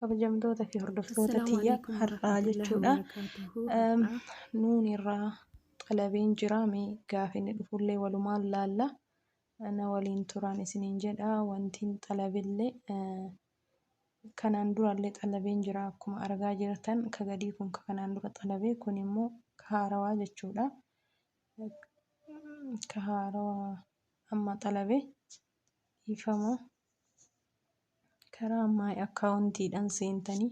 Kabajamtoota fi hordoftoota Assalaamu tiyya alaikum har'aa warahmatullahi jechuudha. wabarakaatuhu. Har'aa Nuun irraa xalabeen jira, mee gaafa inni dhufullee walumaan laalla, na waliin turaan isiniin jedha. Wantiin xalabillee kanaan durallee xalabeen jira, akkuma argaa jirtan ka gadii kun ka kanaan dura xalabee, kun immoo ka haarawaa jechuudha. Ka haarawaa amma xalabe dhiifama. Karaa my accountiidhaan seentanii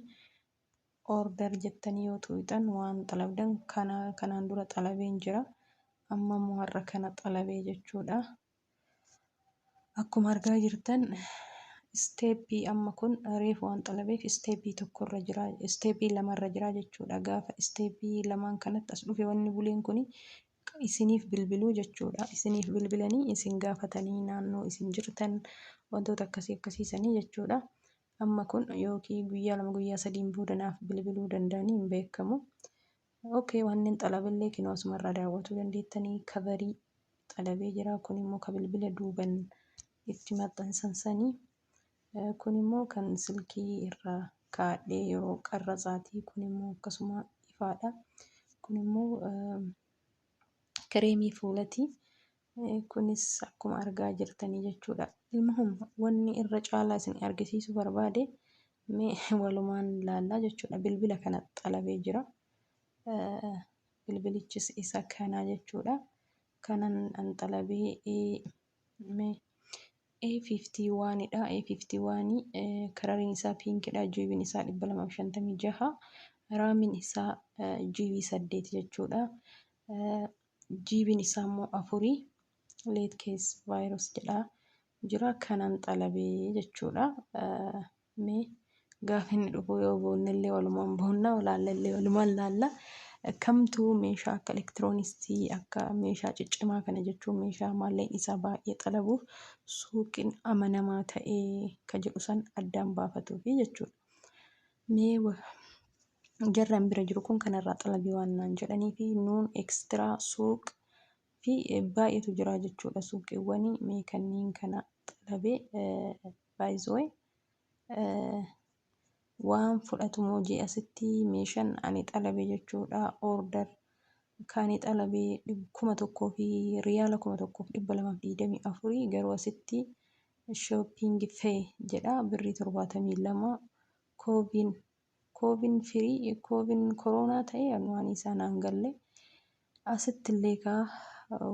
order jettanii yoo tuqxan waan xalabdan kana kanaan dura xalabeen jira. Amma immoo har'a kana xalabee jechuudha. Akkuma argaa jirtan stepii amma kun reefu waan xalabeef stepii tokkorra jira, stepii lamarra jira jechuudha. Gaafa stepii lamaan kanatti as dhufe wanni buleen kun isiniif bilbiluu jechuudha. Isiniif bilbilanii isin gaafatanii naannoo isin jirtan wantoota akkasii akkasiisanii jechuudha. Amma kun yookiin guyyaa 2 guyyaa 3n booda naaf bilbiluu danda'anii hin beekamu. Okay, wanneen xalabillee kinoo asumarraa daawwatuu dandeettanii. Coverii xalabee jira. Kun immoo ka bilbila duuban itti maxxansan sanii. Kun immoo kan silkii irraa kaa'adhee yeroo qarratsaati. Kun immoo akkasuma ifaadha. Kun immoo kireemii fuulati. Kunis akkuma argaa jirtanii jechuudha. Ilmuhum wanni irra caalaa isin argisiisuu barbaade mee walumaan laallaa jechuudha. Bilbila kana xalabee jira. Bilbilichis isa kana jechuudha. Kanan an xalabee mee A51 dha. A51 coloriin isaa pinkidha. GB'n isaa 256. RAMiin isaa GB 8 jechuudha. GB'n isaa immoo 4. Late case virus jedha jira. Kanan xalabee jechuudha. Mee gaafa inni dhufu yoo boonnellee walumaan boonna, laallallee walumaan laalla. Kamtuu meeshaa akka elektirooniksii akka meeshaa ciccimaa kana jechuun meeshaa maallaqni isaa baay'ee xalabuuf suuqiin amanamaa ta'ee ka jedhu san addaan baafatuufi jechuudha. Mee jarri bira jiru kun kanarraa xalabii waan naan jedhanii fi nuun extra suuq fi baay'eetu jira jechuudha suuqiiwwanii. Mee kanneen kana xalabee baay'isoo waan fudhatu moo jee asitti meeshaan ani xalabe jechuudha. Order kan ani xalabee 1000 fi riyaala 1224, garuu asitti shopping fee jedha birrii 72. Coupon free coupon koronaa ta'e waan isaa naan galle. Asitti illee kaa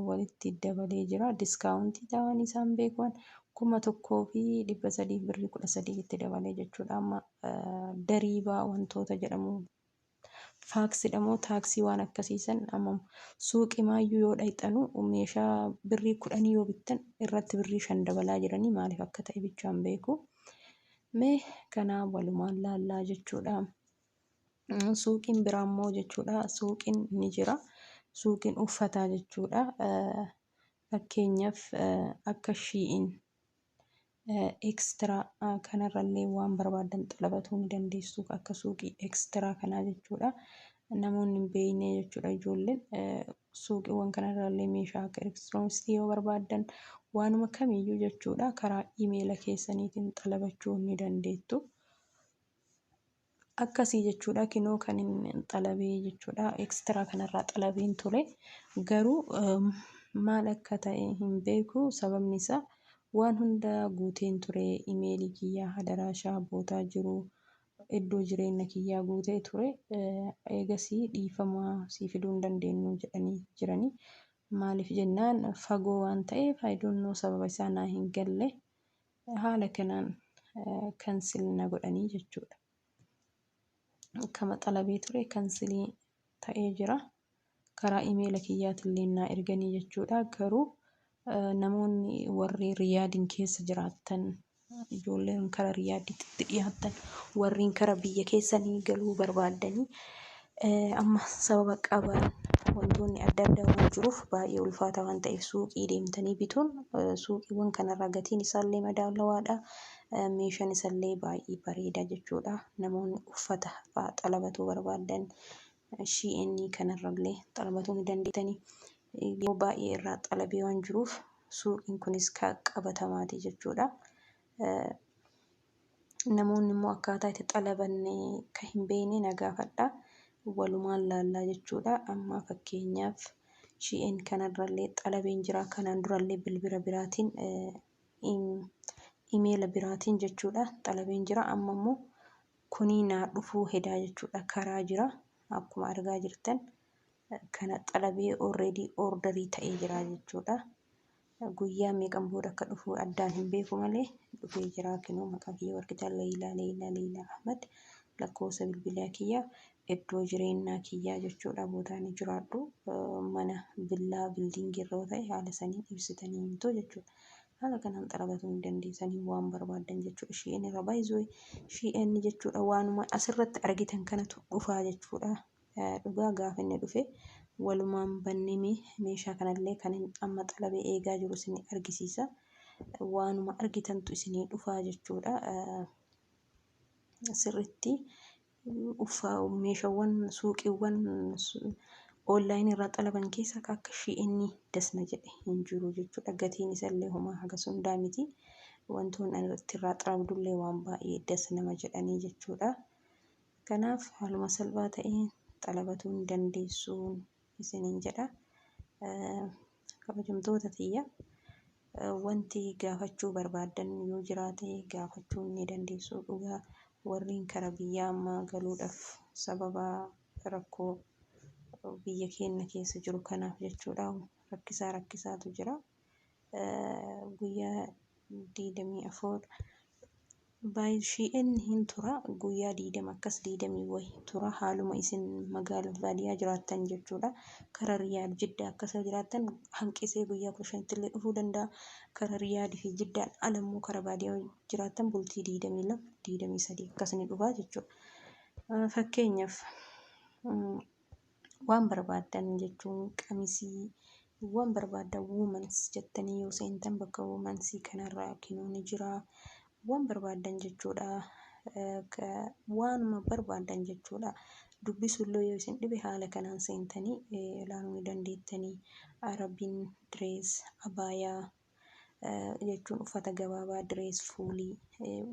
walitti dabalee jira discountii ta'an isaan beekuun 1300 birrii 13 itti dabalee jechuudha. Amma dariibaa wantoota jedhamu taaksiidha moo taaksii waan akkasiisan amma suuqii maayyuu yoo dhayxanu meeshaa birrii 10 yoo bittan irratti birrii 5 dabalaa jiranii, maaliif akka ta'e bichaan beeku. Mee kanaa walumaan laallaa jechuudha. Suuqiin biraa immoo jechuudha, suuqiin ni jira. Suuqiin uffataa jechuudha. Fakkeenyaaf akka Shein, Extra kanarrallee waan barbaadan xalabatuu ni dandeessu, akka suuqii Extra kanaa jechuudha. Namoonni hin beekne jechuudha, ijoolleen suuqiiwwan kanarrallee meeshaa akka elektirooniksii yoo barbaadan waanuma kamiyyuu jechuudha karaa imeela keessaniitiin xalabachuu ni dandeettu. Akkasii jechuudha. Kinoo kan inni xalabee jechuudha. Extra kanarraa xalabeen ture. Garuu maal akka ta'e hin beeku. Sababni isaa waan hunda guuteen ture. Imeelii kiyyaa hadaraashaa bootaa jiru iddoo jireenya kiyyaa guutee ture. Eegasii dhiifama sii fiduu hin dandeenyu jedhanii jiranii. Maaliif jennaan fagoo waan ta'eef, I don't know, sababa isaa naa hin galle. Haala kanaan cancel na godhanii jechuudha. Kama xalabee ture cancelii ta'ee jira. Karaa imeela kiyyaatillee naa erganii jechuudha. Garuu namoonni warri Riyaadiin keessa jiraattan, ijoolleen kara Riyaaditti dhiyaattan, warreen kara biyya keessanii galuu barbaaddanii, amma sababa qaban wantoonni adda addaa waan jiruuf baay'ee ulfaata waan ta'eef suuqii deemtanii bituun suuqiiwwan kanarraa gatiin isaallee madaalawaadha. Meeshaan isaallee baay'ee bareeda jechuudha. Namoonni uffata fa'aa xalabatuu barbaadan Shein kanarrallee xalabatuu ni dandeettanii. Yeroo baay'ee irraa xalabee waan jiruuf suuqiin kunis kan qabatamaati jechuudha. Namoonni immoo akkaataa itti xalabanne kan hin beekne na gaafadha. Walumaan laallaa jechuudha. Amma fakkeenyaaf Shein kanarrallee xalabeen jira. Kanaan durallee bilbila biraatiin, imeela biraatiin jechuudha, xalabeen jira. Amma immoo kunii naa dhufuu hedaa jechuudha. Karaa jira, akkuma argaa jirtan kana xalabee already orderii ta'ee jira jechuudha. Guyyaa meeqan booda akka dhufu addaan hin beeku malee dhufee jira. Kinoo maqaa kiyya argitan, Leeyilaa, Leeyilaa, Leeyilaa Ahmad, lakkoofsa bilbilaa kiyya, iddoo jireenyaa kiyyaa jechuudha. Bootaan jiraadhu mana villaa buildingii irra yoo ta'e haala saniin ibsitanii himtu jechuudha. Haala kanaan xalabatuu ni dandeessanii waan barbaaddan jechuudha. Shein irra baay'isuu Shein jechuudha, waanuma asirratti argitan kanatu dhufaa jechuudha. Dhugaa gaafa inni dhufe walumaan bannee meeshaa kanallee kan amma xalabee eegaa jiru isin argisiisa. Waanuma argitantu isinii dhufaa jechuudha. Sirriitti meeshaawwan suuqiiwwan onlineii irraa xalaban keessa akka Shein dasna jedhe hin jiru jechuudha. Gatiin isallee homaa hagas hundaa miti. Wantoonni irraa xalabdullee waan baay'ee das nama jedhanii jechuudha. Kanaaf haaluma salphaa ta'een xalabatuu ni dandeessuun isiniin jedha. Kabajamtoota tiyya, wanti gaafachuu barbaaddan yoo jiraate gaafachuu ni dandeessu. Dhugaa warreen kara biyyaa ammaa galuudhaaf sababa rakkoo biyya keenya keessa jiru kanaaf jechuudha. Rakkisaa rakkisaatu jira. Guyyaa 24 baay'ee hin tura, guyyaa 20 akkas 20 wayi tura, haaluma isin magaalaa baadiyyaa jiraattan jechuudha. Kara Riyaad, Jiddaa akkasuma jiraattan hanqisee guyyaa 15tti illee dhufuu danda'a. Kara Riyaadii fi Jiddaan ala immoo kara baadiyyaa jiraattan bultii 22, 23 akkas ni dhufa jechuudha. Fakkeenyaaf waan barbaaddan jechuun qamisii waan barbaaddan women's jettanii yoo seentan bakka womensii kanarraa kinoo ni jira. Waan barbaaddan jechuudha. Waanuma barbaaddan jechuudha. Dubbisuullee yoo isin dhibe haala kanaan seentanii ilaaluu ni dandeettanii. Arabian dress, abaayaa jechuun uffata gabaabaa, dress fuulii,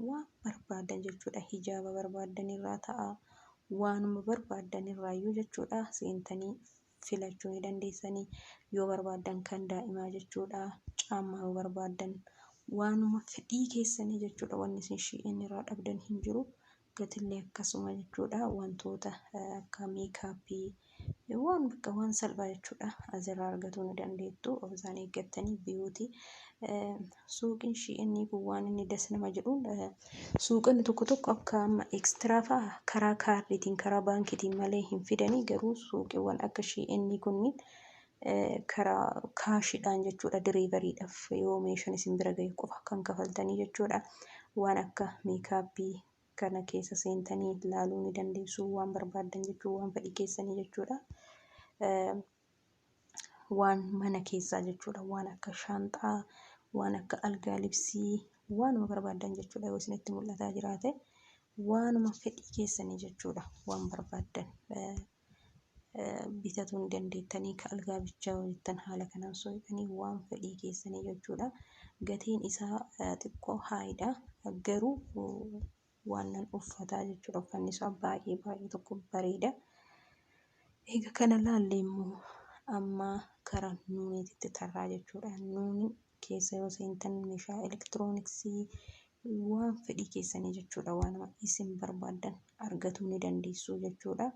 waan barbaaddan jechuudha. Hijaaba barbaaddan irraa ta'a. Waanuma barbaaddan irraayyuu jechuudha seentanii filachuu ni dandeessanii. Yoo barbaaddan kan daa'imaa jechuudha. Caammaa yoo barbaaddan, waanuma fedhii keessanii jechuudha. Wanni isin Shein irraa dhabdan hin jiru. Gatillee akkasuma jechuudha. Wantoota akka makeupii, waan bakka waan salphaa jechuudha. Asirraa argatuu ni dandeettu. Of isaan eeggattanii beauty. Suuqiin Sheinii kun waan inni das nama jedhuun, suuqonni tokko tokko akka amma Extra fa'aa karaa kaardiitiin, karaa baankiitiin malee hin fidanii, garuu suuqiiwwan akka Sheinii kunniin karaa cashiidhaan jechuudha, deliverydhaaf yoo meeshaan isin bira gahe qofa kan kafaltanii jechuudha. Waan akka makeupii kana keessa seentanii ilaaluu ni dandeessu, waan barbaaddan jechuu, waan fedhii keessanii jechuudha. Waan mana keessaa jechuudha, waan akka shaanxaa, waan akka algaa libsii, waanuma barbaaddan jechuudha. Yoo isinitti mul'ataa jiraate waanuma fedhii keessanii jechuudha, waan barbaaddan bitatuu ni dandeettanii. Ka algaa bichaa jettan haala kanaan soqanii waan fedhii keessanii jechuudha. Gatiin isaa xiqqoo highdha, garuu waan nan uffataa jechuudha. Uffanni isaa baay'ee baay'ee tokko bareeda. Egaa kana laallee immoo amma karaa Nooniititti tarraa jechuudha. Noonii keessa yoo seentan meeshaa elektirooniksii, waan fedhii keessanii jechuudha. Waanuma isin barbaaddan argatuu ni dandeessu jechuudha.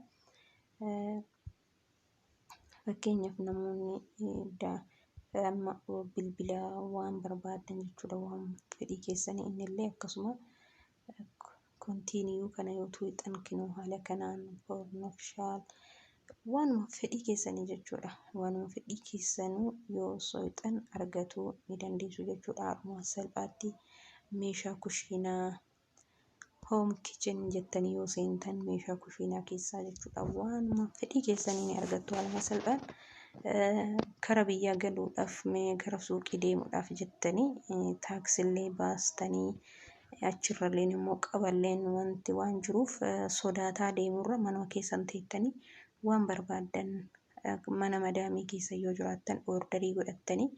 Fakkeenyaaf namoonni amma bilbila waan barbaadan jechuudha. Waan fedhii keessanii innillee akkasuma continue kana yoo tuuxan kinoo haala kanaan pornofshaal, waanuma fedhii keessanii jechuudha. Waanuma fedhii keessanuu yoo soqxan argatuu ni dandeessu jechuudha. Haaluma salphaatti meeshaa kushiinaa, home kitchen jettanii yoo seentan meeshaa kushiinaa keessaa jechuudha. Waanuma fedhii keessanii ni argattu haaluma salphaan. Kara biyyaa galuudhaaf mee gara suuqii deemuudhaaf jettanii taaksiillee baastanii achirralleen immoo qaballeen wanti waan jiruuf sodaataa deemurra manuma keessan teettanii waan barbaaddan mana madaamii keessa yoo jiraattan orderii godhattanii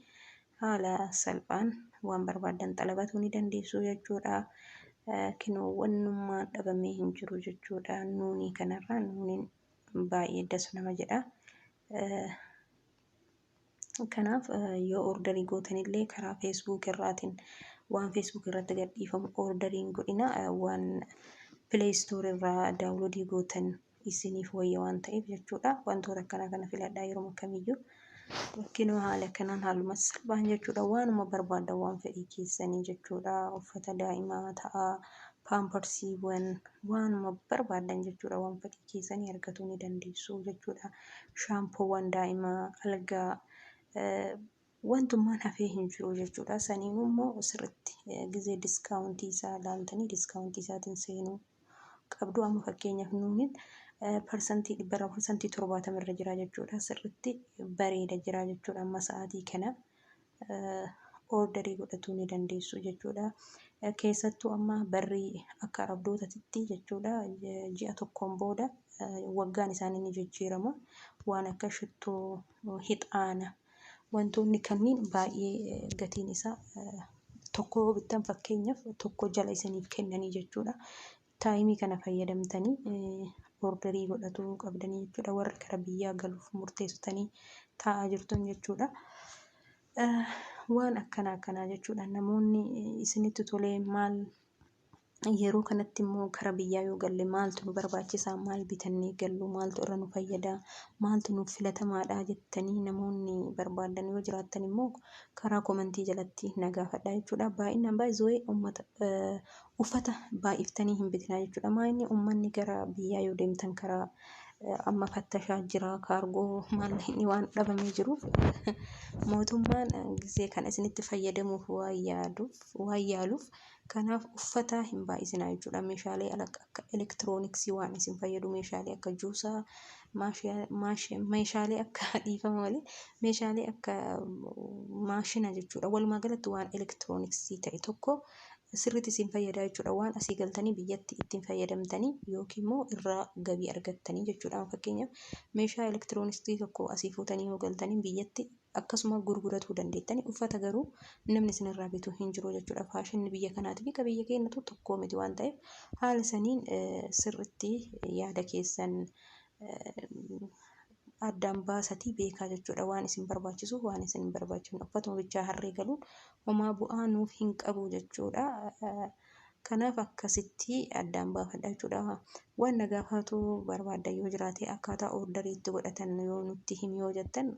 haala salphaan waan barbaaddan xalabatuu ni dandeessu jechuudha. Kinoo wannummaan dhabamee hin jiru jechuudha. Nuunii kanarraa nuuniin baay'ee das nama jedha. Kanaaf yoo orderii gootanillee karaa Facebook irraatiin, waan Facebook irratti gadhiifamu orderii hin godhina. Waan Play Store irraa downloadii gootan isiniif wayya waan ta'eef jechuudha. Wantoota akkanaa kana filadhaa yeroo kamiyyuu. Kinoo haala kanaan haaluma salphaan jechuudha. Waanuma barbaadan, waan fedhii keessanii jechuudha. Uffata daa'imaa ta'a, paamparsiiwwan, waanuma barbaadan jechuudha. Waan fedhii keessanii argatuu ni dandeessu jechuudha. Shaampoowwan daa'imaa, algaa, wantummaan hafee hin jiru jechuudha. Saniin immoo sirriitti gizee discountii isaa ilaaltanii discountii isaatiin seenuu qabdu. Amma fakkeenyaaf nuuniin 100% 70% irra jira jechuudha. Sirriitti bareeda jira jechuudha. Amma sa'aatii kana orderii godhatuu ni dandeessu jechuudha. Keessattuu amma barri akka Arabdootaatti jechuudha. Ji'a tokkoon booda waggaan isaanii ni jijjiirama. Waan akka shittoo, hixaana, wantoonni kanneen baay'ee gatiin isaa tokko yoo bittan, fakkeenyaaf tokko jala isiniif kennanii jechuudha. Timeii kana fayyadamtanii orderii godhatuu qabdanii jechuudha. Warri kara biyyaa galuuf murteessitanii taa'aa jirtan jechuudha. Waan akkana akkanaa jechuudha. Namoonni isinitti tolee, maal yeroo kanatti immoo kara biyyaa yoo galle maaltu nu barbaachisaa, maal bitannee gallu, maaltu irra nu fayyada, maaltu nuuf filatamaadha jettanii namoonni barbaadan yoo jiraattan immoo karaa commentii jalatti na gaafadha jechuudha. Baay'inaan baay'ee uummata uffata baay'iftanii hin bitinaa jechuudha. Maayinni uummanni gara biyyaa yoo deemtan karaa amma fattashaa jira, kaargoo maallaqni waan dhabamee jiruuf, mootummaan gisee kana isinitti fayyadamuuf waan yaaduuf, waan yaaluuf, kanaaf uffata hin baay'isinaa jechuudha. Meeshaalee akka elektirooniksii waan isin fayyadu, meeshaalee akka juusaa, meeshaalee akka, dhiifama malee, meeshaalee akka maashina jechuudha. Walumaa galatti waan elektirooniksii ta'e tokko sirriitti isin fayyada jechuudha. Waan asii galtanii biyyatti ittiin fayyadamtanii yookiin immoo irraa gabii argattanii jechuudha. Fakkeenyaaf meeshaa elektirooniksii tokko asii fuutanii yoo galtanii biyyatti akkasuma gurguratuu dandeettanii. Uffata garuu namni isinirraa bitu hin jiru jechuudha. Faashinni biyya kanaatii fi biyya keenyatu tokko miti waan ta'eef, haala saniin sirriitti yaada keessan addaan baasatii beekaa jechuudha. Waan isin barbaachisu, waan isin hin barbaachifne uffatuma bichaa harree galuun homaa bu'aa nuuf hin qabu jechuudha. Kanaaf akkasitti addaan baafadha jechuudha. Waan na gaafatu barbaaddan yoo jiraate, akkaataa orderii itti godhatan yoo nutti himi yoo jettan.